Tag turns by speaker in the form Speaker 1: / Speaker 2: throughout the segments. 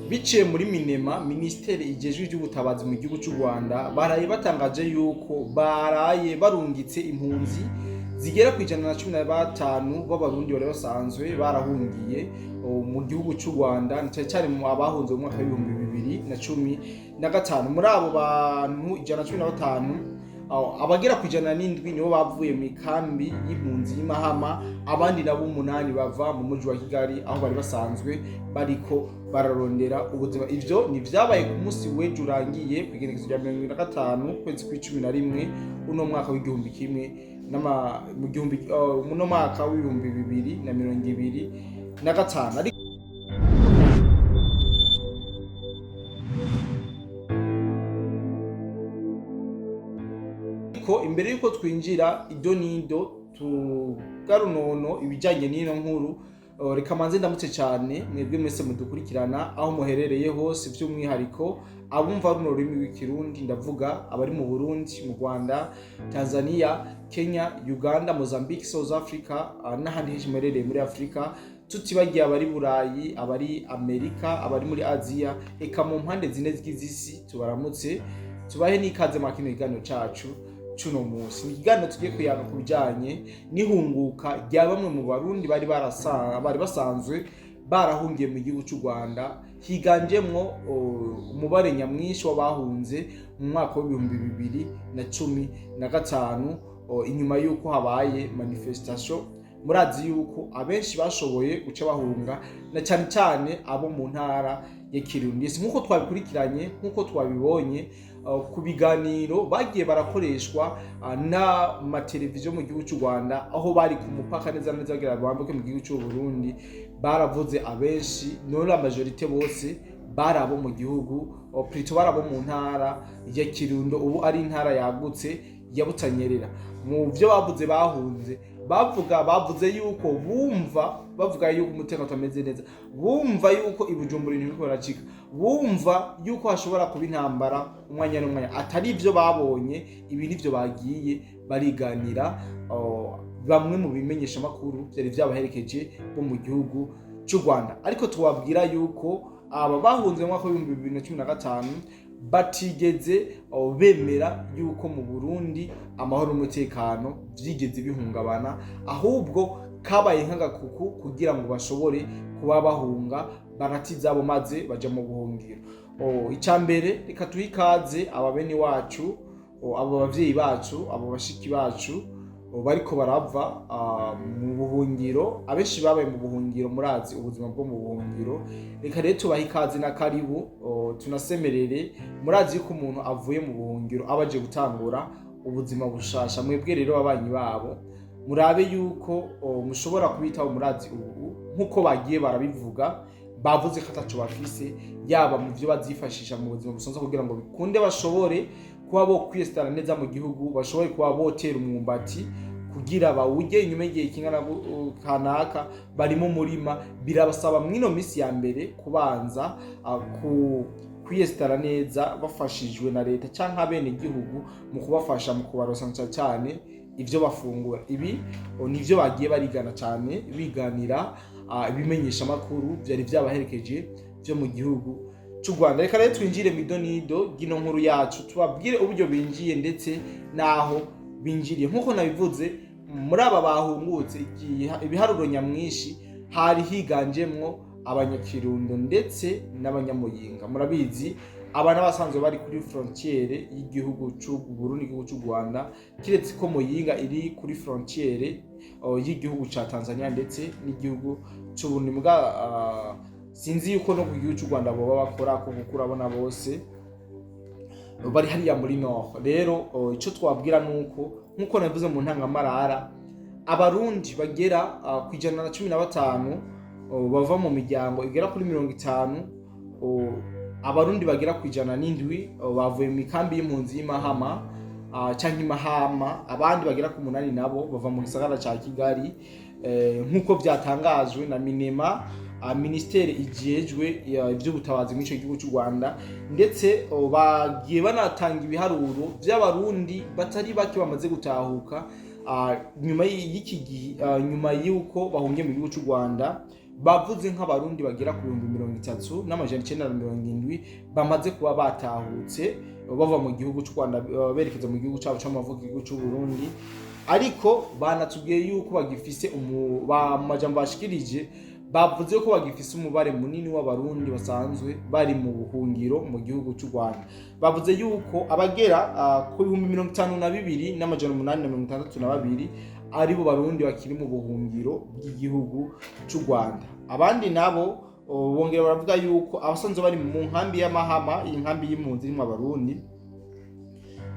Speaker 1: Biciye muri MINEMA, minisiteri ijejwe iby'ubutabazi mu gihugu cy'u Rwanda, baraye batangaje yuko baraye barungitse impunzi zigera ku 115 b'Abarundi bari basanzwe barahungiye mu gihugu cy'u Rwanda, na cyane cyane mu abahunze mu mwaka wa 2015. Muri abo bantu 115, aho, abagera ku 107 nibo bavuye mu ikambi y'impunzi y'Imahama, abandi nabo umunani bava mu mujyi wa Kigali, aho bari basanzwe bariko bararondera ubuzima. Ivyo ni vyabaye ku munsi w'ejo urangiye, ku igenekerezo rya 25 kwezi kw'icumi na rimwe, uno mwaka w'igihumbi kimwe n'ama mu gihumbi uno mwaka wa 2025. Ariko imbere y'uko twinjira ido n'ido tugarunono ibijyanye n'ino nkuru, reka manze ndamutse cyane mwebwe mwese mudukurikirana aho muherereye hose, by'umwihariko abumva runo rurimi rw'Ikirundi. Ndavuga abari mu Burundi, mu Rwanda, Tanzania, Kenya, Uganda, Mozambique, South Africa, n'ahandi henshi muherereye muri Afurika, tutibagiye abari Burayi, abari Amerika, abari muri Aziya, eka mu mpande zine z'isi. Tubaramutse, tubahe n'ikaze mwa kino kiganiro cacu cuno munsi. Ni ikiganiro tugiye kuyaga ku bijanye n'ihunguka rya bamwe mu Barundi bari basanzwe barahungiye mu gihugu cy'u Rwanda, higanjemwo umubare nyamwinshi w'abahunze mu mwaka wa 2015, inyuma y'uko habaye manifestation. Murazi yuko abenshi bashoboye guca bahunga, na cyane cyane abo mu ntara ya Kirundo. Nk'uko twabikurikiranye, nk'uko twabibonye ku biganiro bagiye barakoreshwa n'amateleviziyo mu gihugu cy'u Rwanda, aho bari ku mupaka neza neza bagira bambuke mu gihugu cy'u Burundi, baravuze abenshi, none la majorité bose bari abo mu gihugu, plutôt bari abo mu ntara ya Kirundo, ubu ari intara yagutse ya Butanyerera. Mu byo bavuze bahunze, bavuze yuko bumva bavuga yuko umutekano utameze neza, bumva yuko i Bujumbura ibintu biriko biracika, bumva yuko hashobora kuba intambara umwanya n'umwanya. Atari ibyo babonye, ibi nivyo bagiye bariganira bamwe mu bimenyeshamakuru vyari vyabaherekeje bo mu gihugu cy'u Rwanda. Ariko tubabwira yuko aba bahunze mu mwaka wa 2015 batigeze bemera yuko mu Burundi amahoro n'umutekano vyigeze bihungabana, ahubwo kabaye nk'agakuku kugira ngo bashobore kuba bahunga, barata izabo maze baja mu buhungiro. Icya mbere, reka tuhe ikaze aba bene wacu, abo bavyeyi bacu, abo bashiki bacu bariko barava mu buhungiro. Abenshi babaye mu buhungiro, murazi ubuzima bwo mu buhungiro. Reka rero tubahe ikaze na karibu, tunasemerere. Murazi yuko umuntu avuye mu buhungiro aba aje gutangura ubuzima bushasha. Mwebwe rero ababanyi babo, murabe yuko mushobora kubitaho. Murazi ubu nk'uko bagiye barabivuga, bavuze ko ataco bafise, yaba mu byo bazifashisha mu buzima busanzwe kugira ngo bikunde bashobore kuba bo kwiyesitara neza mu gihugu, bashobore kuba botera umwumbati kugira bawurye inyuma y'igihe kingana kanaka bari mu murima. Birabasaba mw'ino minsi ya mbere kubanza ku kwiyesitara neza, bafashijwe na leta canke abenegihugu mu kubafasha mu kubarosa cane cyane ivyo bafungura. Ibi nivyo bagiye barigana cyane, biganira ibimenyeshamakuru vyari vyabaherekeje vyo mu gihugu cy'u Rwanda. Reka rero twinjire mu idonido ry'ino nkuru yacu, tubabwire uburyo binjiye ndetse n'aho binjiriye. Nk'uko nabivuze, muri aba bahungutse, ibiharuro nyamwinshi hari higanjemwo Abanyakirundo ndetse n'Abanyamuyinga. Murabizi, aba n'abasanzwe bari kuri frontière y'igihugu cy'u Burundi, igihugu cy'u Rwanda, kiretse ko Muyinga iri kuri frontière y'igihugu ca Tanzania ndetse n'igihugu cy'u Burundi. Muga sinzi yuko no ku gihugu cy'u Rwanda boba bakora ko, kuko urabona bose bari hariya muri nord. Rero ico twabwira nuko, nkuko nabivuze mu ntangamarara, Abarundi bagera ku 115 bava mu miryango igera kuri 50. Abarundi bagera ku 107 bavuye mu mikambi y'impunzi y'Imahama canke Imahama, abandi bagera ku munani nabo bava mu gisagara ca Kigali, nk'uko vyatangajwe na MINEMA, ministere ijejwe ivy'ubutabazi muri ico gihugu cy'u Rwanda. Ndetse bagiye banatanga ibiharuro vy'Abarundi batari bake bamaze gutahuka nyuma y'iki gihe, nyuma y'uko bahungiye mu gihugu cy'u Rwanda. Bavuze nk'Abarundi bagera ku 39,770 bamaze kuba batahutse bava mu gihugu cy'u Rwanda, berekeza mu gihugu cyabo c'amavuko, igihugu cy'u Burundi. Ariko banatubwiye yuko bagifise mu majambo bashikirije, bavuze ko bagifise umubare munini w'Abarundi basanzwe bari mu buhungiro mu gihugu cy'u Rwanda. Bavuze yuko abagera ku 52,862 aribo Barundi bakiri mu buhungiro bw'igihugu cy'u Rwanda. Abandi nabo bongera baravuga yuko abasanzwe bari mu nkambi y'Amahama, iyi nkambi y'impunzi irimwo Abarundi,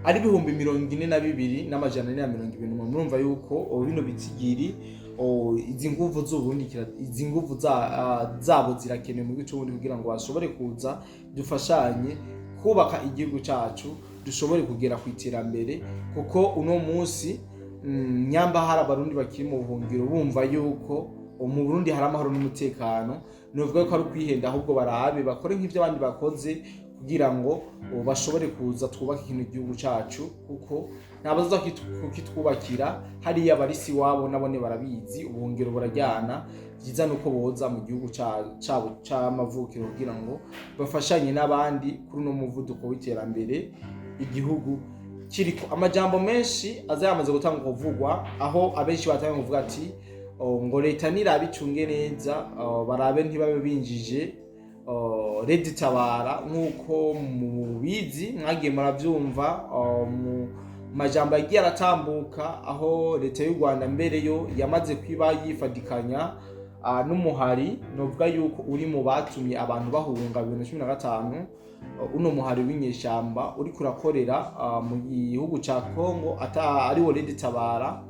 Speaker 1: ari 42,421. Murumva yuko bino bitigiri, izi nguvu z'Uburundi izi nguvu zabo zirakenewe mu gihugu c'Uburundi kugira ngo bashobore kuza dufashanye kubaka igihugu cacu, dushobore kugera ku iterambere. Kuko uno munsi, nyamba hari Abarundi bakiri mu buhungiro bumva yuko mu Burundi hari amahoro n'umutekano, novuga ko ari ukwihenda. Ahubwo barabe bakore nk'ivyo abandi bakoze kugira ngo bashobore kuza twubake kino gihugu cacu, kuko ntabaza kukitwubakira hariya barisi iwabo, nabone barabizi, ubuhungiro burajyana. Byiza nuko boza mu gihugu cabo c'amavukiro kugira ngo bafashanye n'abandi kuri uno muvuduko w'iterambere igihugu kiriko. Amajambo menshi aza yamaze gutanga kuvugwa, aho abenshi batangiye kuvuga ati ngo leta nirabe icunge neza, barabe ntibabe binjije RED Tabara. Nk'uko mubizi, mwagiye muravyumva mu majambo yagiye aratambuka, aho leta y'u Rwanda mbere yo yamaze kwiba yifadikanya n'umuhari novuga yuko uri mu batumye abantu bahunga 2015, uno muhari w'inyeshamba uriko urakorera mu gihugu ca Congo ata ariwo RED Tabara.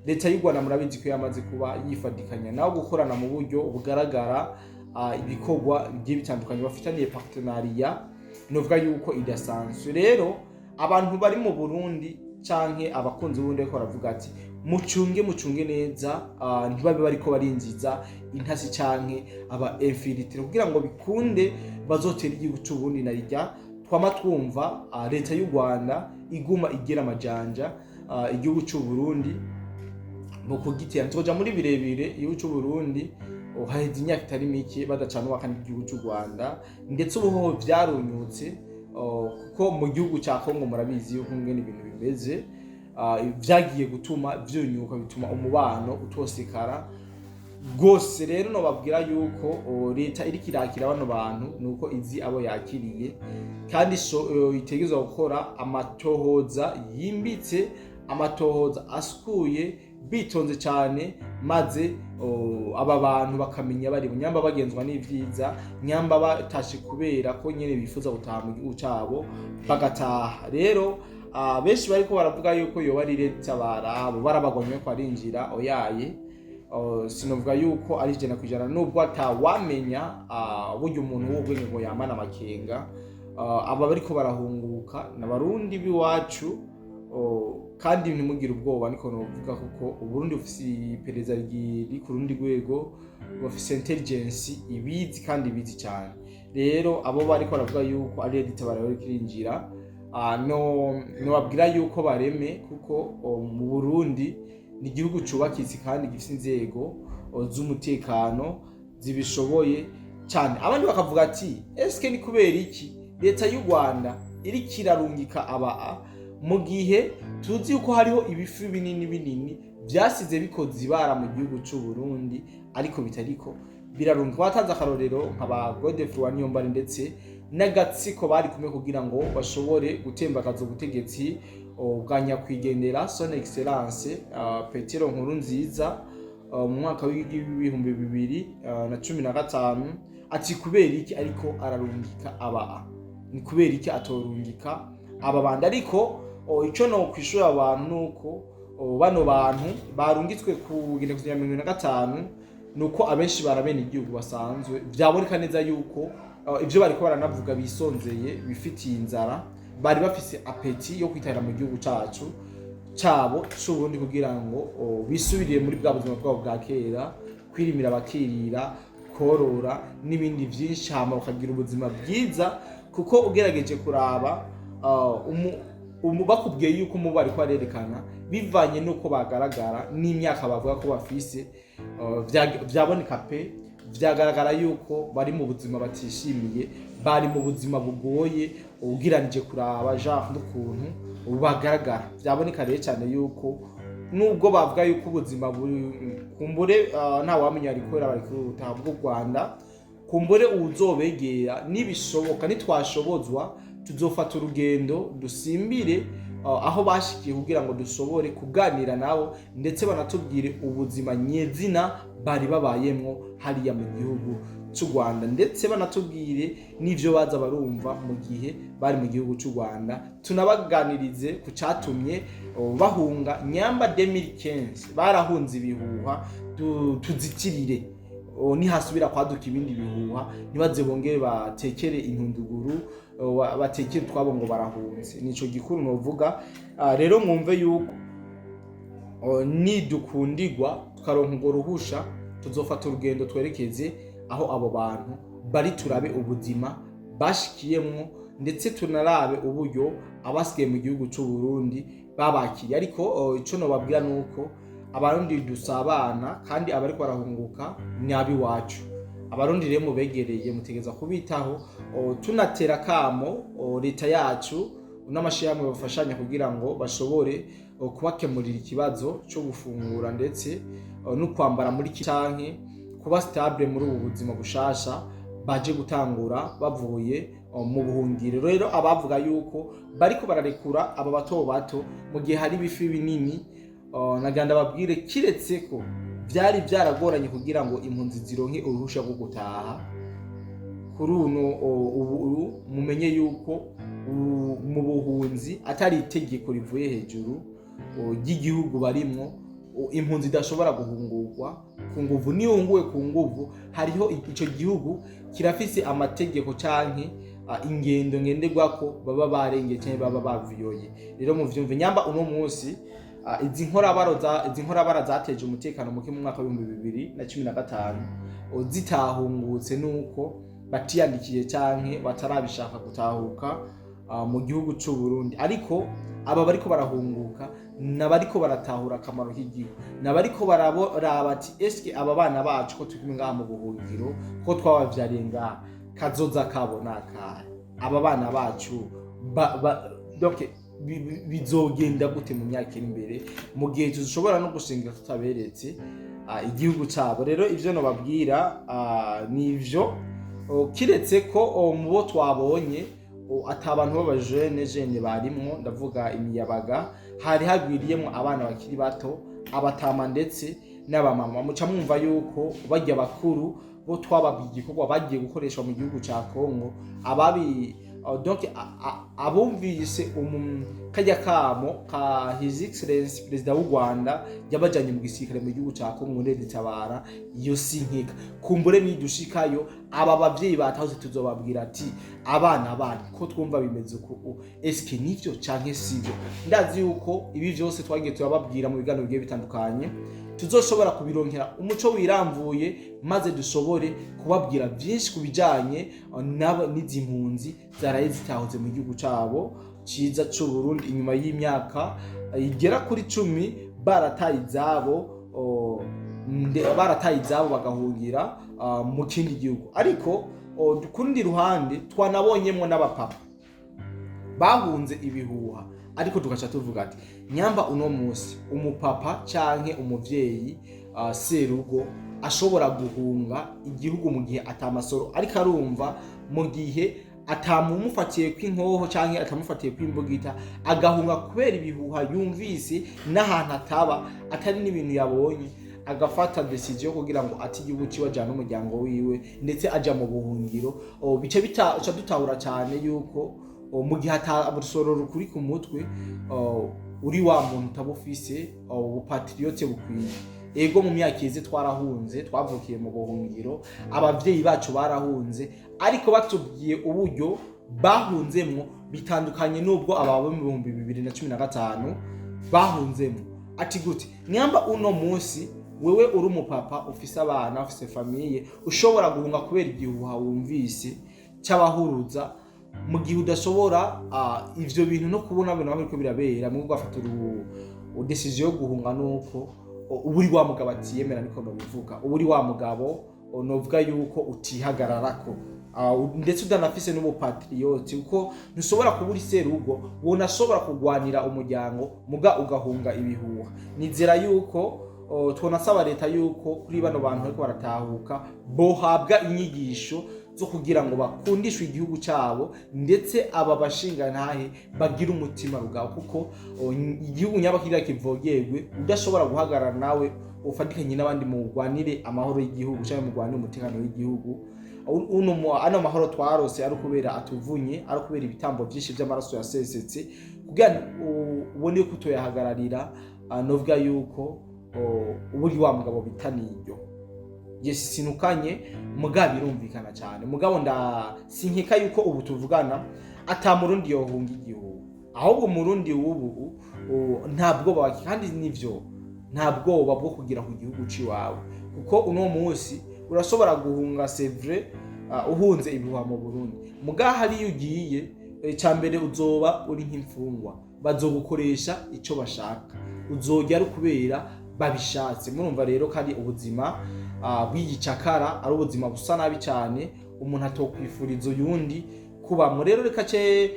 Speaker 1: Leta y'u Rwanda murabizi ko yamaze kuba yifadikanya nawe gukorana mu buryo bugaragara ibikorwa bigiye bitandukanye, bafitaniye partenariat novuga yuko idasanzwe. Rero abantu bari mu Burundi canke abakunzi b'Uburundi bariko baravuga ati mucunge, mucunge neza, ntibabe bariko barinjiza intasi canke aba infiltrés kugira ngo bikunde bazotere igihugu c'u Burundi. Na rirya twama twumva leta y'u Rwanda iguma igira amajanja igihugu c'u Burundi mu kugitera. Tuja muri birebire, igihugu c'u Burundi haheze imyaka itari mike badacana kandi igihugu c'u Rwanda, ndetse ubu hoho vyarunyutse, kuko mu gihugu ca Kongo murabizi yuko ngene ibintu bimeze, vyagiye gutuma vyunyuka, bituma umubano utosekara rwose. Rero nobabwira yuko leta iriko irakira bano bantu nuko izi abo yakiriye, kandi so itegerezwa gukora amatohoza yimbitse, amatohoza asukuye, bitonze cyane, maze aba bantu bakamenya bari nyamba bagenzwa n'ivyiza, nyamba batashe kubera ko nyene bifuza gutaha mu gihugu cabo, bagataha. Rero benshi bariko baravuga yuko yoba ari leta barabo barabagwanye ko arinjira oyaye. Sinovuga yuko ari 100%, nubwo atawamenya. Burya umuntu w'ubwenge ngo yamana amakenga. Aba bariko barahunguka n'Abarundi b'iwacu, kandi ntimugire ubwoba, niko novuga, kuko Uburundi bufise iperereza riri ku rundi rwego, bafise intelligence ibizi kandi ibizi cyane. Rero abo bariko baravuga yuko ari leta bariko irinjira, no nobabwira yuko bareme, kuko mu Burundi ni igihugu cubakitse kandi gifise inzego z'umutekano zibishoboye cyane. Abandi bakavuga ati eske ni kubera iki leta y'u Rwanda iriko irarungika aba mu gihe tuzi yuko hariho ibifi binini binini vyasize bikoze ibara mu gihugu c'u Burundi, ariko bitariko birarungika? Batanze akarorero nka ba Godefroid Niyombare ndetse n'agatsiko bari kumwe kugira ngo bashobore gutembagaza ubutegetsi bwa nyakwigendera Son Excellence Petero Nkurunziza mu mwaka w'2015. Ati kubera iki ariko ararungika aba? Ni kubera iki atorungika aba bandi? Ariko ico no kwishura abantu nuko bano bantu barungitswe ku genekerezo rya 75, nuko abenshi barabene igihugu basanzwe, vyaboneka neza yuko ivyo bariko baranavuga bisonzeye, bifitiye inzara, bari bafise appétit yo kwitahira mu gihugu cacu cabo c'Uburundi kugira ngo bisubirire muri bwa buzima bwabo bwa kera, kwirimira bakirira, korora n'ibindi vyinshi, hama bakagira ubuzima bwiza. Kuko ugerageje kuraba, bakubwiye yuko umubu bariko barerekana bivanye n'uko bagaragara n'imyaka bavuga ko bafise, vyaboneka pe. Vyagaragara yuko bari mu buzima batishimiye, bari mu buzima bugoye ugiranije kuraba genre n'ukuntu bagaragara. Vyaboneka rero cyane yuko nubwo bavuga yuko ubuzima buri kumbure, nta wamenya, ariko bari ku bw'u Rwanda. Kumbure uwuzobegera, nibishoboka, nitwashobozwa, tuzofata urugendo dusimbire aho bashikiye kugira ngo dushobore kuganira nabo, ndetse banatubwire ubuzima nyezina bari babayemwo hariya mu gihugu cy'u Rwanda, ndetse banatubwire n'ivyo baza barumva mu gihe bari mu gihugu cy'u Rwanda. Tunabaganirize ku catumye bahunga. Nyamba 2015 barahunze ibihuha, tuzitirire nihasubira kwaduka ibindi bihuha, ntibaze bongere batekere intunduguru, batekere utwabo ngo barahunze. Nico gikuru novuga. Rero mwumve yuko nidukundigwa tukaronka urwo ruhusha, tuzofata urugendo twerekeze aho abo bantu bari, turabe ubuzima bashikiyemwo, ndetse tunarabe uburyo abasigaye mu gihugu cy'u Burundi babakiriye. Ariko ico nobabwira nuko Abarundi dusabana, kandi abariko barahunguka ni ab'iwacu. Abarundi rero mubegereye mutegeza kubitaho. Tunatera kamo leta yacu n'amashirahamwe bafashanya kugira ngo bashobore kubakemurira ikibazo cyo gufungura ndetse no kwambara muri canke kuba stable muri ubu buzima bushasha baje gutangura bavuye mu buhungiro. Rero abavuga yuko bariko bararekura aba bato bato mu gihe hari ibifi binini, nagira ndababwire, kiretse ko vyari vyaragoranye kugira ngo impunzi zironke uruhusha rwo gutaha kuri uno, ubu mumenye yuko mu buhunzi atari itegeko rivuye hejuru ry'igihugu barimwo, impunzi idashobora guhungurwa ku nguvu. Niyo uhunguwe ku nguvu, hariho ico gihugu kirafise amategeko canke ingendo ngenderwako baba barengeye canke baba baviyoye. Rero muvyumve, nyamba uno munsi izi nkorabara zateje umutekano muke mu mwaka w'2015 zitahungutse, nuko batiyandikiye canke batarabishaka gutahuka mu gihugu c'u Burundi. Ariko aba bariko barahunguka nabariko baratahura akamaro k'igihugu, nabariko baraba ati: "Eske aba bana bacu ko turi kumwe ngaha mu buhungiro, ko twabavyariye ngaha, kazoza kabo nakahe? Aba bana bacu donc bizogenda gute mu myaka iri imbere, mu gihe dushobora no gushinga tutaberetse igihugu cabo?" Rero ivyo nobabwira ni ivyo. Kiretse ko mu bo twabonye ata bantu b'abajene jene barimwo, ndavuga imiyabaga, hari hagwiriyemwo abana bakiri bato, abatama ndetse n'abamama. Muca mwumva yuko barya bakuru bo twababwiye igikorwa bagiye gukoreshwa mu gihugu ca Kongo. Ababi donc abumvise kajya kamo ka His Excellence Perezida w'u Rwanda yabajanye mu gisirikare mu gihugu ca Kongo muri Tabara, iyo si nkeka. Kumbure nidushikayo, aba bavyeyi batahoze tuzobabwira ati: "Abana banyu ko twumva bimeze uku, eske nivyo canke sivyo?" Ndazi yuko ibi vyose twagiye turababwira mu biganiro bigiye bitandukanye, tuzoshobora kubironkera umuco wiramvuye, maze dushobore kubabwira byinshi ku bijanye n'izi mpunzi zaraye zitahoze mu gihugu cabo ciza c'u Burundi inyuma y'imyaka igera kuri 10 barataye izabo, barataye izabo bagahungira mu kindi gihugu. Ariko ku rundi ruhande twanabonyemwo n'abapapa bahunze ibihuha. Ariko tugaca tuvuga ati: nyamba uno munsi umupapa canke umuvyeyi, serugo, ashobora guhunga igihugu mu gihe atamasoro ariko arumva, mu gihe atamumufatiye kw'inkoho canke atamufatiye kw'imbugita, agahunga kubera ibihuha yumvise n'ahantu ataba atari n'ibintu yabonye, agafata décision kugira ngo ati igihugu ciwe, ajana n'umuryango wiwe, ndetse aja mu buhungiro, bice bita dutahura cyane yuko mu gihe ata rusoro rukuri ku mutwe, uri wa muntu utaba ufise ubu patriote bukwiye. Ego, mu myaka iheze twarahunze, twavukiye mu buhungiro, abavyeyi bacu barahunze, ariko batubwiye uburyo bahunzemwo bitandukanye n'ubwo ababa mu 2015 bahunzemwo. Ati gute? Nyamba uno munsi wewe uri umupapa, ufise abana, ufise famille, ushobora guhunga kubera igihuha wumvise cy'abahuruza, mu gihe udashobora ivyo bintu no kubona bintu biriko birabera mu ugafata décision yo guhunga, nuko uba uri wa mugabo atiyemera, niko nobivuga, uba uri wa mugabo. Novuga yuko utihagararako, ndetse udanafise n'ubupatriote, kuko ntushobora kuba uri serugo wonashobora kugwanira umuryango muga ugahunga ibihuha. Nizera yuko twonasaba leta yuko kuri bano bantu bariko baratahuka bohabwa inyigisho zo kugira ngo bakundishwe igihugu cyabo, ndetse aba bashingantahe bagira umutima rugabo, kuko igihugu nyabakiriya kivogerwe udashobora guhagarara nawe ufatikanye n'abandi mugwanire amahoro y'igihugu cyangwa mugwanire umutekano w'igihugu. Ano mahoro twarose ari ukubera atuvunye, ari ukubera ibitambo byinshi by'amaraso yasesetse kugira ngo ubone ko utoyahagararira. Novuga yuko uba uri wa mugabo bita niryo. Yes, sinukanye, mugabo birumvikana cyane. Mugabo nda sinkeka yuko ubu tuvugana ata Murundi yohunga igihugu, ahubwo Umurundi w'ubu nta bwoba kandi nivyo, nta bwoba bwo kugira ku gihugu ciwawe, kuko uno munsi urashobora guhunga, c'est vrai, uhunze ibihuha mu Burundi, mugaha hariyo ugiye, icya mbere uzoba uri nk'imfungwa, bazogukoresha ico bashaka, uzojya ari ukubera babishatse. Murumva rero ko ari ubuzima bw'igicakara, ari ubuzima busa nabi cyane umuntu atokwifuriza uyundi kubamo. Rero reka ce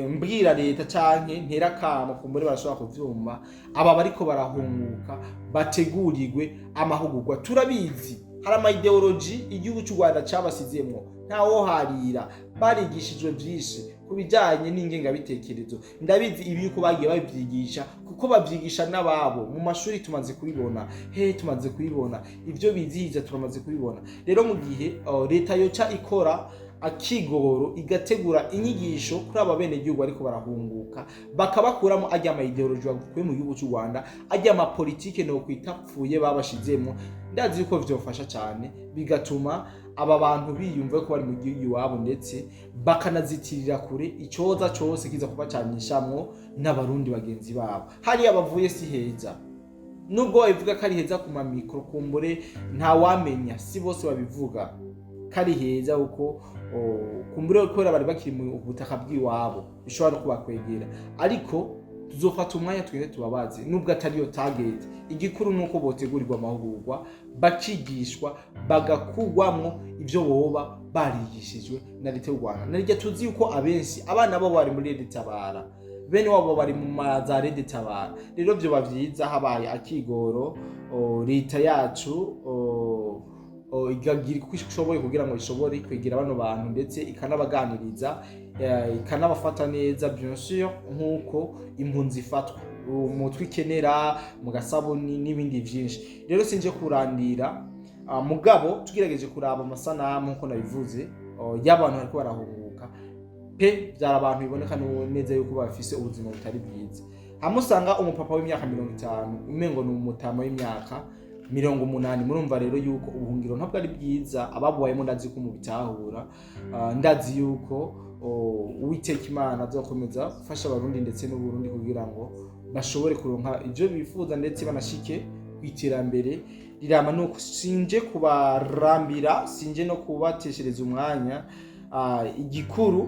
Speaker 1: mbwira leta canke ntera akamo, kumbure barashobora kuvyumva, aba bariko barahunguka bategurirwe amahugurwa. Turabizi hari ama idéologie igihugu cy'u Rwanda cabasizemwo, ntawoharira, barigishijwe vyinshi ku bijanye n'ingengabitekerezo. Ndabizi ibi yuko bagiye babyigisha, kuko babyigisha n'ababo mu mashuri, tumaze kubibona he, tumaze kubibona ivyo bizihiza, turamaze kubibona. Rero mu gihe leta yoca ikora akigoro igategura inyigisho kuri aba benegihugu bariko barahunguka, bakabakuramo ajya ama idéologie bakuye mu gihugu cy'u Rwanda, ajya ama politike no kwitapfuye babashizemo, ndazi yuko vyofasha cyane, bigatuma aba bantu biyumva ko bari mu gihugu iwabo, ndetse bakanazitirira kure icoza cose kiza kubacanishamwo n'Abarundi bagenzi babo. Hariya bavuye si heza, nubwo babivuga ko ari heza ku mamikro, kumbure ntawamenya, si bose babivuga ko ari heza, kuko kumbure kubera bari bakiri mu butaka bw'iwabo bishobora no kubakwegera. Ariko tuzofata umwanya tugende tubabaze, nubwo atariyo target. Igikuru nuko botegurirwa amahugurwa, bakigishwa, bagakugwamwo ivyo boba barigishijwe na leta y'u Rwanda. Narirya tuzi yuko abenshi abana bo bari muri RED Tabara, bene wabo bari mu maza RED Tabara. Rero vyoba vyiza habaye akigoro, leta yacu ikagira uko ishoboye kugira ngo ishobore kwegera bano bantu, ndetse ikanabaganiriza, ikanabafata neza, bien sûr, nk'uko impunzi ifatwa umutwe ikenera mu gasabuni n'ibindi vyinshi. Rero sinje kurandira, mugabo tugerageje kuraba amasanamu nkuko nabivuze y'abantu bariko barahunguka pe, byari abantu biboneka neza yuko bafise ubuzima butari bwiza. Hamwe usanga umupapa w'imyaka 50 umengo ni umutama w'imyaka 80. Murumva rero yuko ubuhungiro ntabwo ari bwiza. Ababubayemo ndazi ko mubitahura. Ndazi yuko Uwiteka Imana azokomeza gufasha Abarundi ndetse n'Uburundi kugira ngo bashobore kuronka ivyo bifuza, ndetse banashike ku iterambere rirama. Nuko sinje kubarambira, sinje no kubateshereza umwanya. Igikuru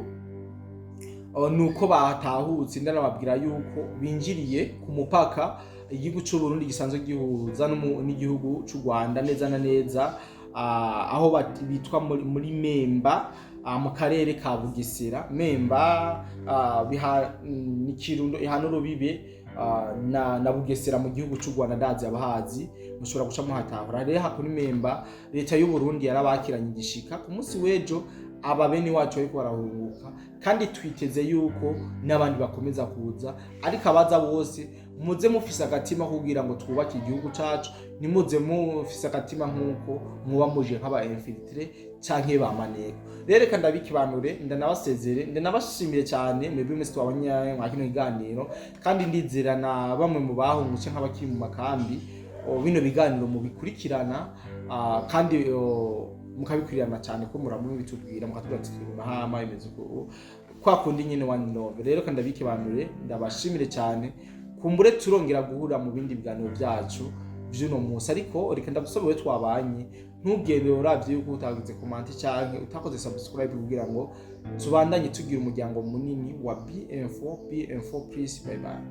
Speaker 1: nuko batahutse. Ndanababwira yuko binjiriye ku mupaka igihugu cy'u Burundi gisanzwe gihuza n'igihugu cy'u Rwanda neza na neza, aho bitwa muri Memba, mu karere ka Bugesera. Memba ni Kirundo ihana urubibe na Bugesera mu gihugu cy'u Rwanda. Ndazi abahazi mushobora guca muhatahura. Rero hakuri Memba, leta y'u Burundi yarabakiranye igishika. Ku munsi w'ejo aba bene wacu bariko barahunguka, kandi twiteze yuko n'abandi bakomeza kuza. Ariko abaza bose muze mufise agatima kugira ngo twubake igihugu cacu, ntimuze mufise agatima nk'uko muba muje nk'aba infiltrés canke ba maneko. Rero reka ndabikibanure, ndanabasezere, ndanabashimire cyane mwebwe mwese twabanye mwa kino kiganiro, kandi ndizera na bamwe mu bahungutse nk'abakiri mu makambi, bino biganiro mubikurikirana, kandi mukabikurikirana cyane, ko muramwe bitubwira, mukatubwira ati turi mu mahama imeze uku, kwa kundi nyine, one love. Rero kandi ndabikibanure, ndabashimire cyane. Kumbure turongera guhura mu bindi biganiro byacu vy'uno munsi, ariko reka ndagusaba we twabanye, ntugende uravye yuko utagize comment canke utakoze subscribe, kugira ngo tubandanye tugira umuryango munini wa BM4 BM4. Please, bye bye.